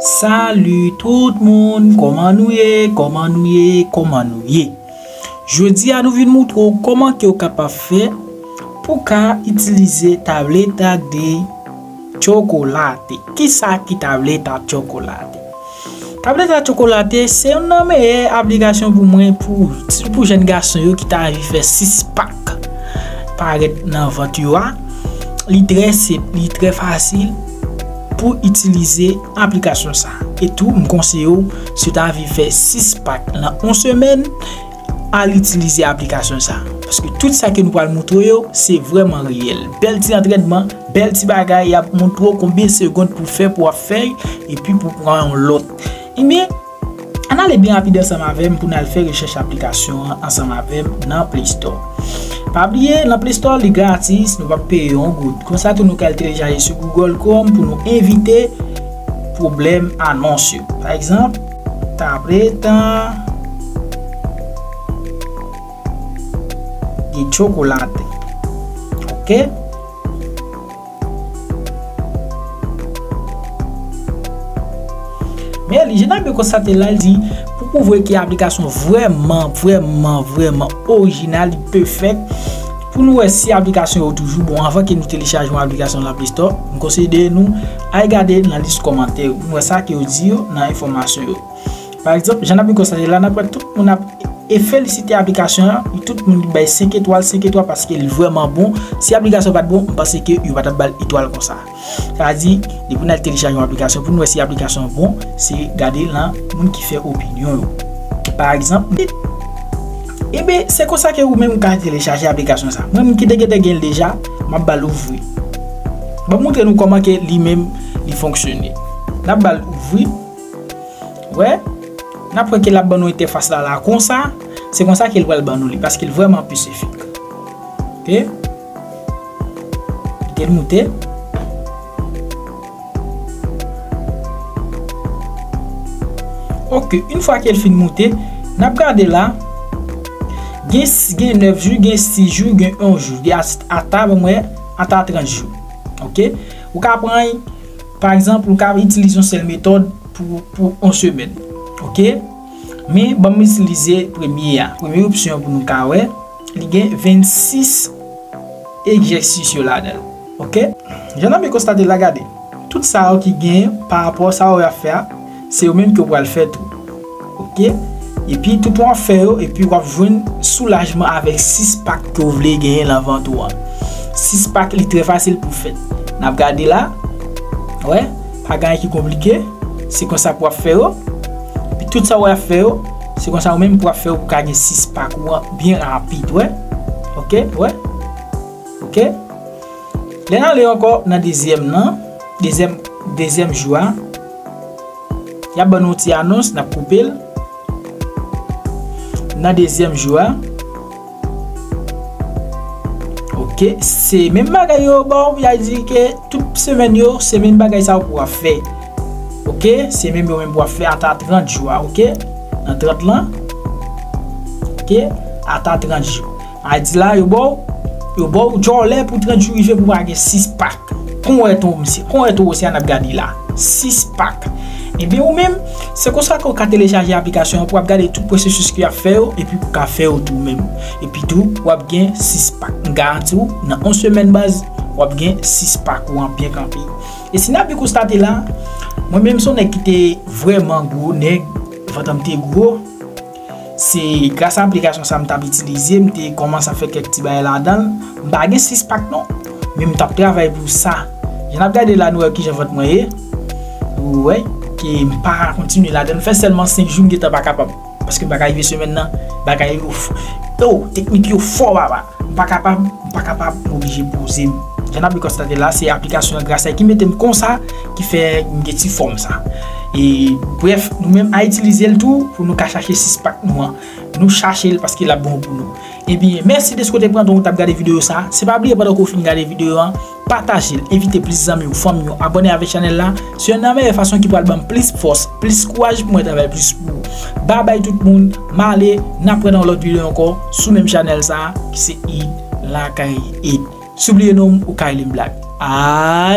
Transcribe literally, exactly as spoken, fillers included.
Salut tout moun, kòman nou ye? Kòman nou ye? Kòman nou ye? Jodi a nou vin moutre w kòman ke w kapab fè pou w ka itilize tableta de chocolate. Kisa ki tableta chocolate? Tableta chocolate se youn nan meyè aplikasyon pou mwen pou, sitou pou jèn gason yo ki ta anvi fè six pack parèt nan vant yo a. Li trè senp, li trè fasil pou itilize aplikasyon sa. E tou, m konseye w, si w ta anvi fè six pack nan yon semèn, al itilize aplikasyon sa. Paske tout sa ke nou pral moutre yo, se vrèman reyèl. Bèl ti antrènman, bèl ti bagay, y ap moutre w konbyen segond pou fè, pou w ap fè, epi pou pran yon lòt. Ebyen, ann ale byen rapid ansanm avè m pou n al fè rechèch aplikasyon an ansanm avè m nan Play Store. Pa bliye, nan Play Store, li gratis, nou p ap peye yon goud. Konsa tou, nou ka al telechaje sou Google Chrome pou nou evite pwoblèm anons yo. Pa egzanp, tableta de chocolate. Oke? Men li, jan n ap byen konstate la, li di, pou pwouve ke aplikasyon vrèman, vrèman, vrèman orijinal, li pèfèk, pou nou wè si aplikasyon yo toujou bon, anvan ke nou telechaje yon aplikasyon nan Play Store, m konseye nou al gade nan lis kòmantè yo, pou nou wè sa ke yo di yo nan enfòmasyon yo. Pa egzanp, jan n ap byen konstate la, n ap wè tout moun ap e felisite aplikasyon an, tout moun bay senk etwal, senk etwal paske li vrèman bon. Si aplikasyon pa t bon, m panse ke yo pa t ap ba l etwal konsa. Sa vle di, depi n al telechaje yon aplikasyon, pou n wè si aplikasyon an bon, se gade nan moun ki fè opinyon yo. Pa egzanp, ebyen, se konsa ke ou menm ou ka telechaje aplikasyon sa. Mwen menm ki te gentan gen l deja, m ap ba l ouvri. M ap montre nou kòman ke li menm li fonksyone. N ap ba l ouvri. Wè, n ap wè ke l ap ban nou entèfas la, la konsa. Se konsa ke l pral ban nou li, paske l vrèman espesifik. Oke? Kite l moute. Oke, yon fwa ke l fin moute, n ap gade la. Gen, gen nèf jou, gen sis jou, gen onz jou. Gen at-, ata, ban mwen, ata trant jou. Oke? Ou ka pran, pa egzanp, ou ka itilize yon sèl metòd pou, pou yon semèn. Oke? Men, ban m itilize premye a. Premye opsyon pou nou ka wè, li gen vennsis egzèsis yo ladan l. Oke? Jan n ap byen konstate la, gade. Tout sa yo ki gen pa rapò sa yo ap fè a, se yo menm ke w pral fè tou. Oke? Epi tout w ap fè yo, epi w ap jwenn soulajman avèk sis pak ke w vle genyen nan vant ou an. Sis pak li trè fasil pou fèt. N ap gade la. Wè, pa gen anyen ki konplike. Se konsa pou w ap fè yo. Epi tout sa w ap fè yo, se konsa ou menm pou w ap fè yo pou w ka gen sis pak ou an byen rapid, wè. Oke, wè. Oke? Lè n ale ankò nan dezyèm nan, dezyèm, dezyèm jou a, y ap ban nou ti anons, n ap koupe l. Nan dezyèm jou a, oke, se menm bagay yo ba w, y a di ke tout semèn yo, se menm bagay sa yo pou w ap fè. Oke, se menm yo menm pou w ap fè ata trant jou a, oke? Nan trant lan, oke, ata trant jou. A di la, yo ba w, yo ba w djòlè pou trant jou rive pou w pa gen sis pak. Kon wè tou, misye, kon wè tou, se a n ap gade la. Sis pak. Ebyen, ou menm, se konsa ke w ka telechaje aplikasyon an pou w ap gade tout pwosesis ke y ap fè yo, epi pou w ka fè yo tou menm. Epi tou, w ap gen sis pak. M garanti w, nan yon semèn baz, w ap gen sis pak ou an byen kanpe. E si n ap byen konstate la, mwen menm se yon nèg ki te vrèman gwo, nèg, vant an m te gwo. Se gras a aplikasyon sa m t ap itilize, m te kòmanse ap fè kèk ti bagay ladan l. M pa gen sis pak non, men m t ap travay pou sa. Jan n ap gade la, nou wè kijan vant mwen ye. Ou wè ke m pa kontinye ladan l. M fè sèlman senk jou, m gentan pa kapab. Paske m pa ka rive semèn nan, bagay yo f-, oh, teknik yo fò, papa. M pa kapab, m pa kapab, m oblije poze m. Jan n ap byen konstate la, se aplikasyon an gras a ki mete m konsa, ki fè m gen ti fòm sa. E brèf, nou menm a itilize l tou pou nou ka chache sis pak nou an. Nou chache l paske l ap bon pou nou. Ebyen, mèsi dèske w te pran tan w t ap gade videyo sa. Se pa bliye pandan ke w fin gade videyo an, pataje l, envite plis zanmi w, fanmi w, abòne avèk chanèl la. Se youn nan meyè fason ki pral ban m plis fòs, plis kouraj pou mwen travay plis pou ou. Babay tout moun, m ale, n ap wè nan yon lòt videyo ankò sou menm chanèl sa, ki se Id Lakay Id. Si w bliye non m, ou ka rele m Black. Ay!